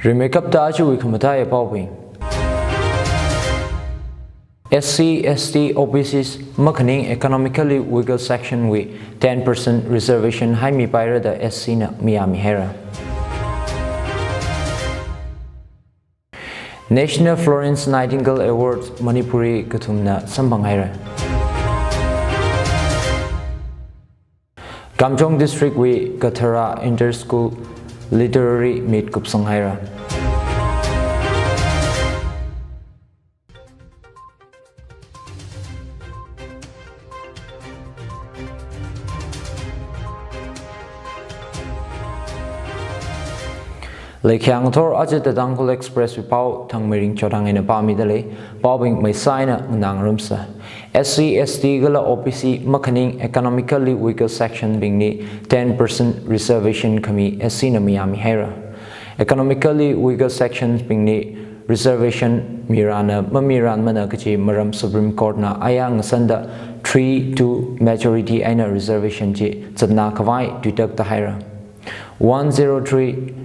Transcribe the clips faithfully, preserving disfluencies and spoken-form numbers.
Rimeikapta ajawui khamataiya paobing. S C, S T, O B Cs makhaning economically weaker section wui ten percent reservation haimipaira da S C na mayāmihaira. National Florence Nightingale Awards Manipuri kathumna samphanghaira. Kamjong District wui Kathara Inter-School Literary Meet kupsanghaira. Leikhiang thor aja The Tangkhul Express wui pao Thangmeiring Chodang eina pāmidalei, paobing meisaina nganāngarumsa. S C, S T kala O B C makhaning economically weaker section bingli ten percent reservation khami S C na mayāmihaira. Economically weaker sections bingli reservation mirana mamirānmana kaji maram Supreme Court na aya ngasanda three two majority eina reservation chi zatnā khavai tuitakta haira. One zero three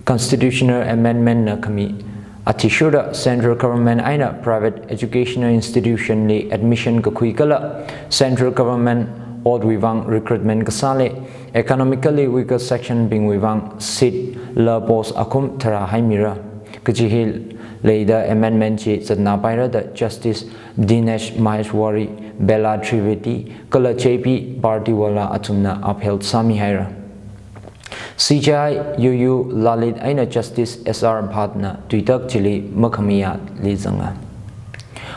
constitutional amendment na khami athishurda central government eina private educational institution li admission kakhui kala central government ot wuivang recruitment kasāli economically weaker section bingwuivang seat la post akhum tharā haimira kaji hi leida amendment chi zatnāpaira da Justice Dinesh Maheshwari, Bella Trivedi kala J P Pardiwala athumna upheld sāmihaira. C J I U U Lalit eina Justice S R Bhat na tuitak chili makhamayāli zanga.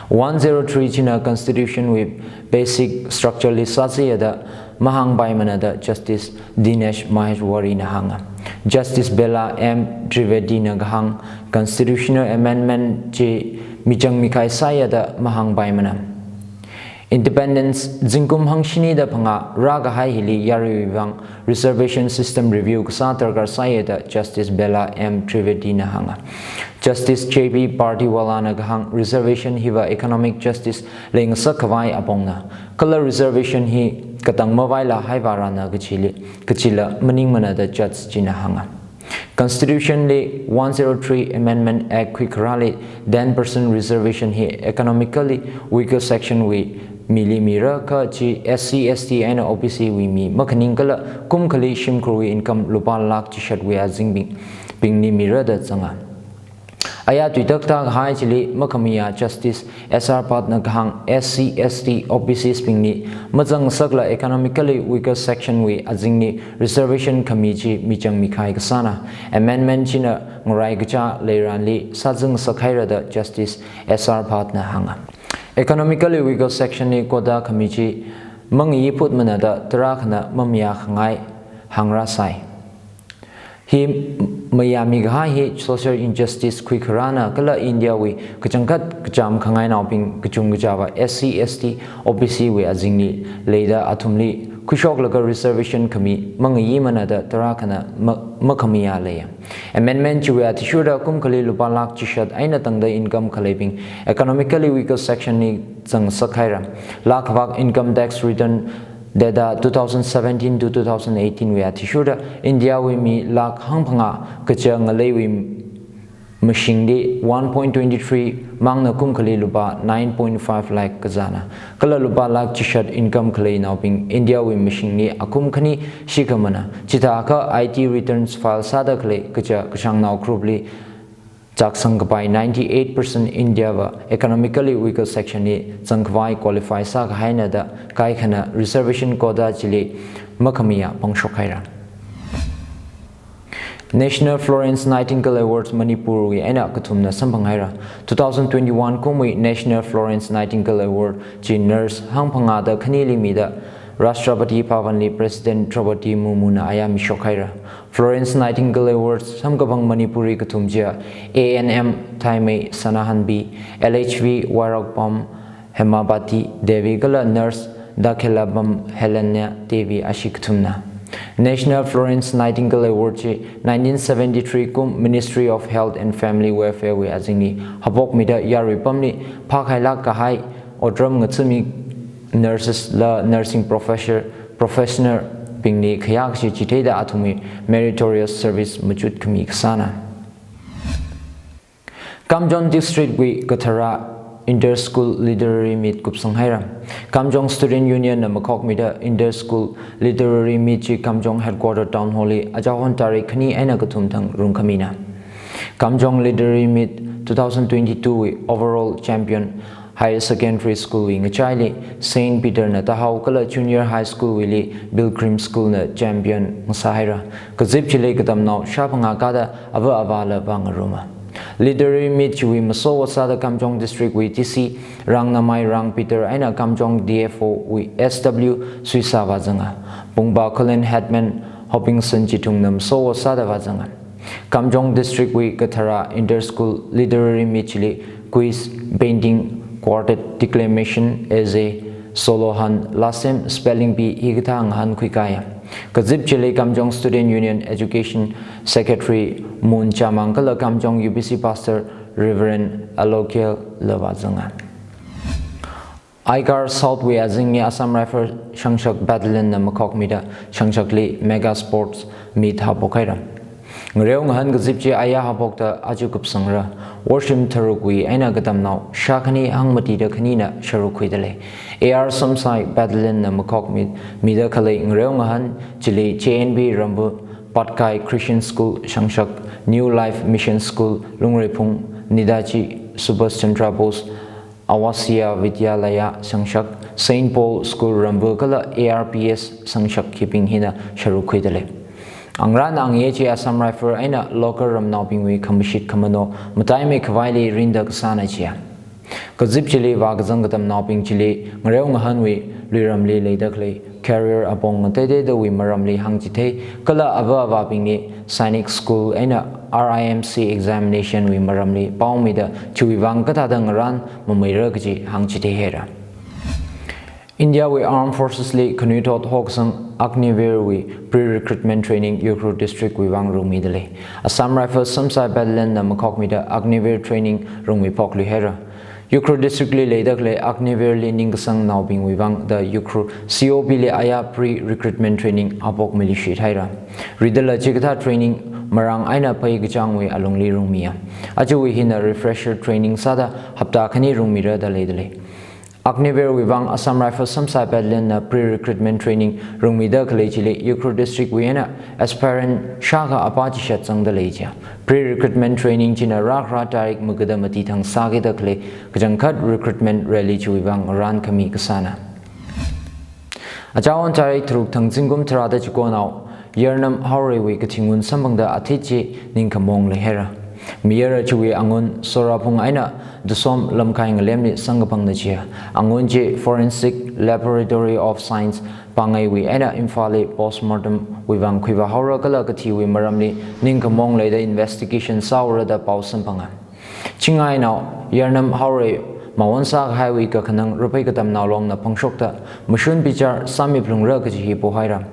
One zero three china constitution wui basic structure li sāsāya da mahāngpaimana da Justice Dinesh Maheshwari na hānga. Justice Bella M Trivedi na kahāng constitutional amendment chi michang mikhai sāya da mahāngpaimana. Independence zingkum hangshini da phangā rākahai hili yaruiwuivang reservation system review kasā darkar sāya da Justice Bella M Trivedi na hānga. Justice J P Pardiwala na kahāng reservation hiva economic justice leingasak khavai apongna. Kala reservation hi katang mavaila haivārana kachili, kachila maningmana da judge china hānga. Constitution li one zero three Amendment Act khuikharāli ten percent reservation hi economically weaker section wui mili mira kha chi S C, S T eina O B C wui mi makhaning kala kum khali shimkhurwui income lupā lakh chishatwui azingbing, bingli mira da zanga. Aya tuitakta kahai chili makhamayā Justice S R Bhat na kahāng S C, S T, O B Cs bingli mazangngasakla economically weaker section wui azingli reservation khami chi michang mikhai kasāna. Amendment china ngarai kachā leiranli sāzangngasakhaira da Justice S R Bhat na hānga. Economically weaker section li quota khami chi mangayi phutmana da tarākhana mamayā khangai hāngrāsai. Hi mayāmi kahai hi social injustice khuikharāna kala India wui kachangkhat kachām khangainaobing kachungkha chāva S C, S T, O B C wui azingli leida athumli khuishoklaga reservation khami mangayimana da tarākhana ma-, makhamayā leiya. Amendment chiwui athishurda kum khali lupā lakh chishat eina tangda income khaleibing economically weaker section li zangsakhaira. Lakh vak income tax return data two thousand seventeen to two thousand eighteen wui athishurda India wui mi lakh hangphangā kacha ngaleiwui mashingli one point twenty three mangna kum khali lupā nine point five lakh kazāna. Kala lupā lakh chishat income khaleinaobing India wui mashingli akum khani shikhamana. Chithākha I T returns file sāda khalei kacha kashangnao group li chaksang kapai ninety-eight percent India va economically weaker section li zangkhavai qualify sākahaina da kaikhana reservation quota chili makhamayā pangshokhaira. National Florence Nightingale Awards Manipur wui eina kathumna samphanghaira. Two thousand twenty-one kumwui National Florence Nightingale Award chi nurse hangphangāda khanili mida Rashtrapati Bhavan li President Droupadi Murmu na aya mishokhaira. Florence Nightingale Awards samkaphang Manipuri kathum chiya A N M Thaimei Sanahanbi, L H V Wairokpam Hemabati Devi kala nurse Dakhelabam Helena Devi ashi kathumna. National Florence Nightingale Award chi nineteen seventy-three kum Ministry of Health and Family Welfare wui azingli haphokmida yaruipamli phākhailāk kahai otram ngathami nurses la nursing professor, professional bingli khayākashi chitheida athumwui meritorious service machut khami kasāna. Kamjong District wui kathara Inter-School Literary Meet kupsang haira. Kamjong Student Union na makhokmida Inter-School Literary Meet chi Kamjong Headquarter Town Hall li achahon tarik khani eina kathum thang rungkhamina. Kamjong Literary Meet two thousand twenty-two wui overall champion Higher Secondary School wui ngachaili Saint Peter na tahao kala Junior High School wuili Pilgrim School na champion ngasā haira. Kazip chili katamnao shāphangā kāda ava avāla vāngaruma. Literary Meet chiwui maso vāsāda Kamjong District wui D C Rangnamai Rang Peter eina Kamjong D F O wui S W Suisa vāzanga. Pungba Colin Headman Hopingson Chithung na maso vāsāda vāzanga. Kamjong District wui kathara Inter-School Literary Meet chili quiz, painting, quartet, declamation, essay, solo han, lasem, spelling bee hikathā ngahānkhui kāya. Kazip chili Kamjong Student Union Education Secretary Mun Chamang kala Kamjong U B C Pastor Reverend Alokiel la vāzanga. Aikar South wui azingli Assam Rifle Shangshak Battalion na makhokmida Shangshakli Mega Sports Meet haophok haira. Ngareo ngahān kazip chi aya haophokta aja kupsangra. Worshim tharuk wui eina katamnao shākhani hangmatida khanina sharuk khuida lei. A R Samsai Battalion na makhokmi mida khalei ngareo ngahān chili J N B Rambu, Patkai Christian School Shangshak, New Life Mission School Lungrephung, Netaji Subhash Chandra Bose Awasia Vidyalaya Shangshak, Saint Paul School Rambu kala A R P S Shangshak hibing hina sharuk khuida lei. Angrān angye chi Assam Rifle eina local ramnaobingwui khamashit khamano mataimei khavaili rinda kasāna chiya. Kazip chili vākazang katamnaobing chili ngareo ngahānwui luiramli leida khalei career apong ngateiteidawui maramli hāngchithei kala ava avābingli Sainik School eina R I M C examination wui maramli paomida chiwui vang kathāda ngarān mameira kaji hāngchithei haira. India wui Armed Forces li khanuithot hokasang Agniveer wui pre-recruitment training Ukhrul District wui vang rungmida lei. Assam Rifles Samsai Battalion na makhokmida Agniveer training rungmiphok lui haira. Ukhrul District li leida khalei Agniveer li ningkasangnao bingwui vang da Ukhrul C O P li aya pre-recruitment training haophok mili shit haira. Ridala chikathā training marāng eina phei kachāngwui alungli rungmiya. Ajawui hina refresher training sāda hapta khani rungmira da leida lei. Agniveer wui vang Assam Rifles Samsai Battalion na pre-recruitment training rungmida khalei chili Ukhrul District wui eina aspirant shākha apā chishat zangda lei chiya. Pre-recruitment training china rākhara tarik magada mati thang sākida khalei kachangkhat recruitment rally chiwui vang rānkhami kasāna. Achahon tarik tharuk thang zingkum tharāda chikonao Yarnam Haorei wui kathingun samphangda athit chi ningkhamong leihaira. Mayara chiwui angun Soraphung eina Dusom Lamkhai ngalemli sangkaphangna chiya. Angun chi Forensic Laboratory of Science Pangaiwui eina Imphalli postmortem wui vang khuivā haora kala kathiwui maramli ningkhamong leida investigation sāhaora da pao samphanga. Chingainao Yarnam Haorei mawon sākahaiwui kakhanang Raphei Katamnao Longna phangshokta mashun bichar sāmiphalungra kaji hi pohaira.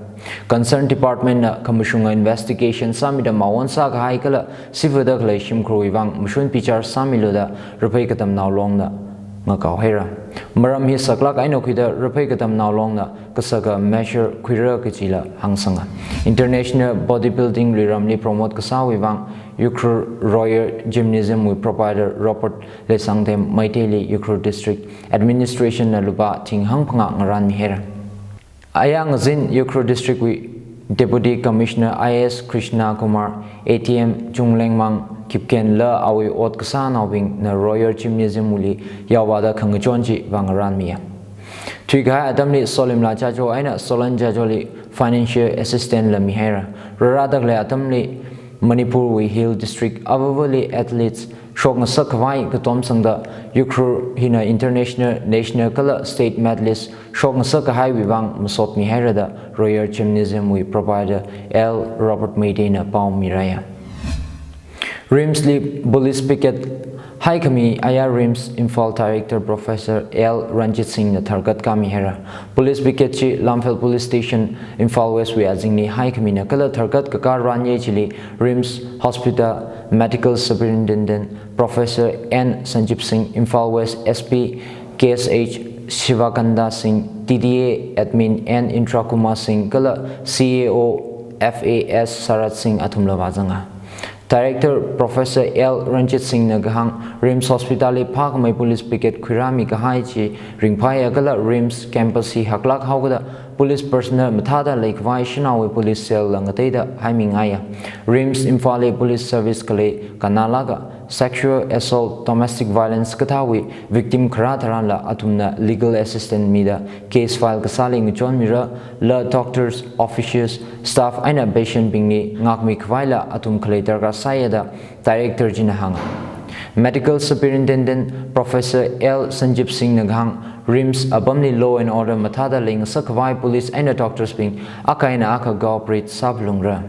Concern department na khamashunga investigation sāmida mawon sākahai kala sifada khalei shimkhurwui vang mashun bichar sāmilu da Raphei Katamnao Longna ngakao haira. Maram hi saklāk eina khuida Raphei Katamnao Longna kasaka measure khuira kajila hāngsanga. International bodybuilding luiramli promote kasāwui vang Ukhrul Royal Gymnasium wui proprietor Robert Leisangthem Meiteili Ukhrul District Administration na lupā thing hangphangā ngarānmihaira. Aya ngazin Ukhrul District wui Deputy Commissioner I A S Krishna Kumar, A T M Chunglengmang Kipgen la awui ot kasānaobingna Royal Gymnasium wuili yaovāda khangachon chi vāngarānmiya. Thuikahai atamli Solimla Jajo eina Solan Jajoli financial assistance la mihaira. Rārada khalei atamli Manipur wui Hill District avavali athletes shokngasak khavai katom sangda Ukhrul hina international, national kala state medalist shokngasak kahaiwui vang masotmihaira da Royal Gymnasium wui proprietor L Robert Meiteina pao miraya. RIMS li police picket haikhami aya RIMS Imphal Director Professor L Ranjit Singh na tharkat kāmihaira. Police picket chi Lamphel Police Station, Imphal West wui azingli haikhamina kala tharkat kakā ranye chili RIMS Hospital Medical Superintendent Professor N Sanjib Singh, Imphal West S P K S H Shivakanta Singh, T D A Admin N Indra Kumar Singh kala C A O F A S Sarat Singh athumla vāzanga. Director Professor L Ranjit Singh na kahāng, RIMS Hospital li phākhamei police picket khuirāmi kahai chi ringphāya kala RIMS campus hi haklāk haokada police personnel mathāda leikhavai shanaowui police cell la ngateida haimingaiya. RIMS Imphal li police service khalei kannalāka sexual assault, domestic violence kathāwui victim kharā tharanla athumna legal assistance mida case file kasāli ngachonmira, la doctors, officials, staff eina patient bingli ngākmi khavaila athum khalei darkar sāya da director china hānga. Medical Superintendent Professor L Sanjib Singh na kahāng, RIMS apamli law and order mathāda leingasak khavai police eina doctors bing akha eina akha cooperate sāphalungra.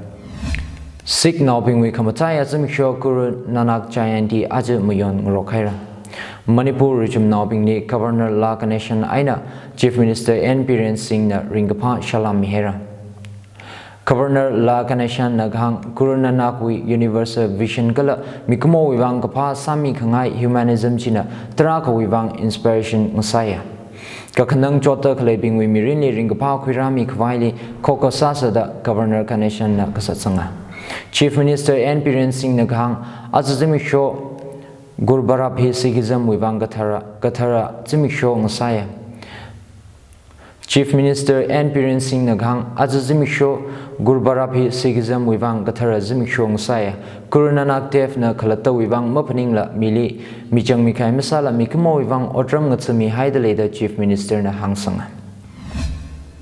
Sikh naobingwui khamachaiya zimiksho Guru Nanak Jayanti aja mayon ngarok haira. Manipur Rijum naobingli Governor La Ganesan eina Chief Minister N Biren Singh na ringkaphā salam mihaira. Governor La Ganesan na kahāng, Guru Nanak wui universal vision kala mikumowui vang kaphā sāmi khangai humanism china tarākhawui vang inspiration ngasāya. Kakhanang chotta khaleibingwui mirinli ringkaphā khuirāmi khavaili khokha sāsa da Governor Ganesan na kasatsanga. Chief Minister N Biren Singh na kahāng, aja zimiksho Gurpurab hi Sikhism wui vang kathara, kathara zimiksho ngasāya. Chief Minister N Biren Singh na kahāng, aja zimiksho Gurpurab hi Sikhism wui vang kathara zimiksho ngasāya. Guru Nanak Dev na khalattawui vang maphaningla mili michang mikhai masāla mikumowui vang otram ngatha mihaida lei da Chief Minister na hāngsanga.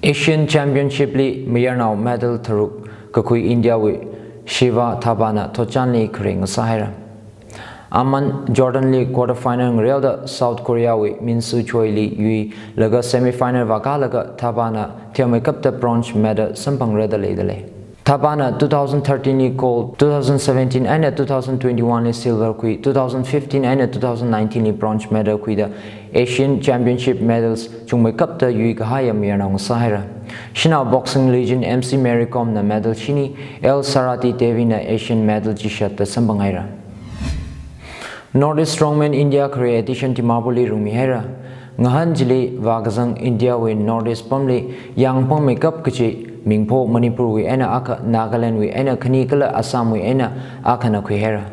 Asian Championship li mayarnao medal tharuk kakhui India wui Shiva Thapa na thotchanli khareng ngasā haira. Aman Jordan li quarter final ngareoda South Korea wui Min Soo Choi li yuilaga semi final vākālaga Thapa na thiameikapta bronze medal samphangra da leida lei. Thapa na two thousand thirteen li gold, two thousand seventeen eina two thousand twenty-one li silver khui, two thousand fifteen eina two thousand nineteen li bronze medal khuida Asian Championship medals chungmeikapta yuikahaiya mayarnao ngasā haira. Shanao boxing legend M C Mary Kom na medal shini, L Sarati Devi na Asian medal chishat da samphang haira. Northeast Strongman India khare edition Dimapur li rungmi haira. Ngahān chili vākazang India wui Northeast pamli yang pangmeikap kachi mingpho Manipur wui eina akha, Nagaland wui eina khani kala Assam wui eina akhana khui haira.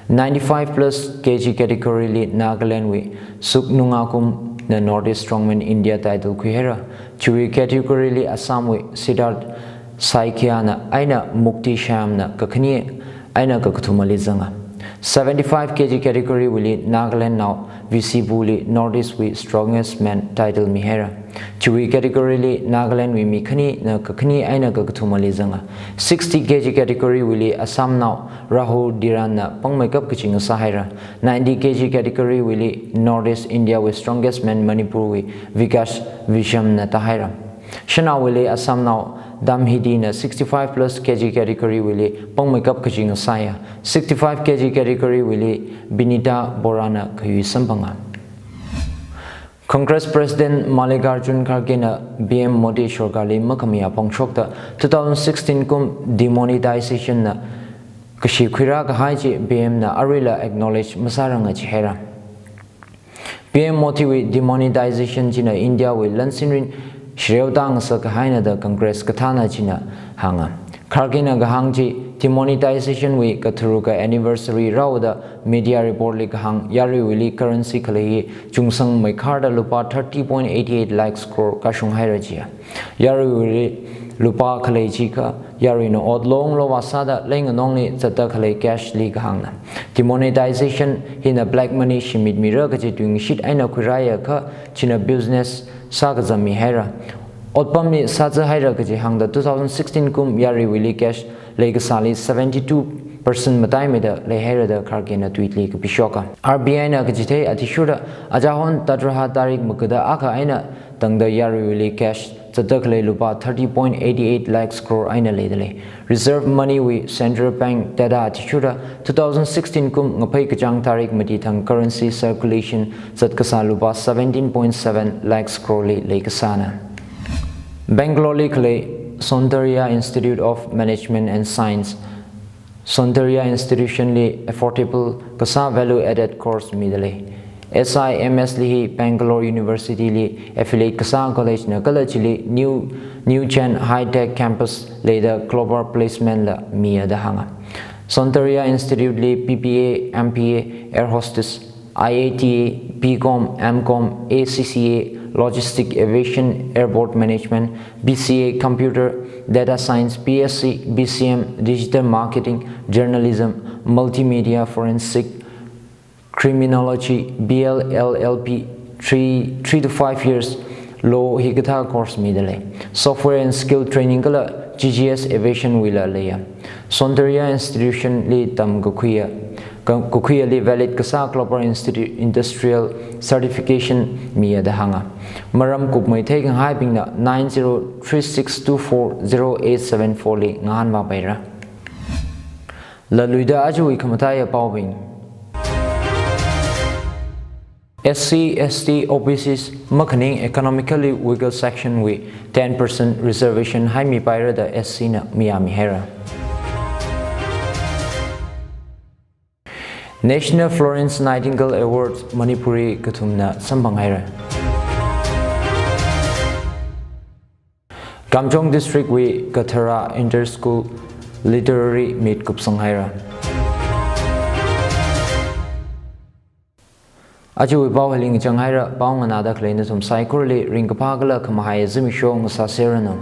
Ninety-five plus K G category li Nagaland wui Suk Nungakum na Northeast Strongman India title khui haira. Chiwui category li Assam wui Siddharth Saikia na eina Mukti Sham na kakhani eina kakathumali zanga. Seventy-five K G category wuili Nagaland nao V C Pu li Northeast wui strongest man title mi haira. Chiwui category li Nagaland wui mi khani na kakhani eina kakathumali zanga. Sixty K G category wuili Assam nao Rahul Dhiran na pangmeikap kachi ngasā haira. Ninety K G category wuili Northeast India wui strongest man Manipur wui Vikash Visham na tā haira. Shanao wuili Assam nao Dam Hidi na sixty-five plus K G category wuili pangmeikap kachi ngasāya. Sixty-five K G category wuili Binita Bora na khayui samphanga. Congress President Mallikarjun Kharge na P M Modi sorkarli makhamiya phongshokta two thousand sixteen kum demonetization na kashi khuirā kahai chi P M na aruila acknowledge masāranga ji haira. P M Modi wui demonetization china India wui lansinrin shireu tāngasak kahaina da Congress kathāna china hānga. Kharge na kahāng chi demonetization wui katharuka anniversary rāhaoda media report li kahāng yaruiwuili currency khalei hi chungsang meikharda lupā thirty point eight eight lakhs crore kashung haira jiya. Yaruiwuili lupā khalei chi kha yaruina ot longlo vāsāda leinganongli zatta khalei cash li kahāngna. Demonetization hina black money shimit mira kaji tuingashit eina khuirāya kha china business sākazam mi haira. Otpamli sāza haira kaji hāngda two thousand sixteen kum yaruiwuili cash leikasāli seventy-two percent mataimeida leihaira da Kharge na tweet li kapishoka. R B I na kachithei athishurda achahon tatraha tarik magada akha eina tangda yaruiwuili cash zatta khalei lupā thirty point eight eight lakhs crore eina leida lei. Reserve money wui Central Bank data athishurda two thousand sixteen kum ngaphei kachāng tarik mati thang currency circulation zatkasā lupā seventeen point seven lakhs crore li leikasāna. Bangalore li khalei Soundarya Institute of Management and Science, Soundarya Institution li affordable kasā value added course mida lei. S I M S li hi Bangalore University li affiliate kasā college na kala chili new, new gen high tech campus leida global placement la miya da hānga. Soundarya Institute li B B A, M B A, Air Hostess, I A T A, B Com, M Com, A C C A, Logistic Aviation, Airport Management, B C A, Computer, Data Science, B S C, B C M, Digital Marketing, Journalism, Multimedia, Forensic, Criminology, B L L L B, three, three to five years, law hikathā course mida lei. Software and skill training kala G G S Aviation wuila leiya. Soundarya Institution li tamkakhuiya, ka-, kakhuiyali valid kasā Global Institu-, Industrial Certification miya da hānga. Maram kupmei theikhangahaibingna nine zero three six two four zero eight seven four li ngahānvāpaira. Laluida ajawui khamataiya paobing. S C, S T, O B Cs makhaning economically weaker section wui ten percent reservation haimipaira da S C na mayāmihaira. National Florence Nightingale Awards Manipuri kathumna samphanghaira. Kamjong District wui Kathara Inter-School Literary Meet kupsanghaira. Ajawui pao hili ngachanghaira, pao nganāda khalei nathum saikorali ringkaphā kala khamahai zimiksho ngasāseranu.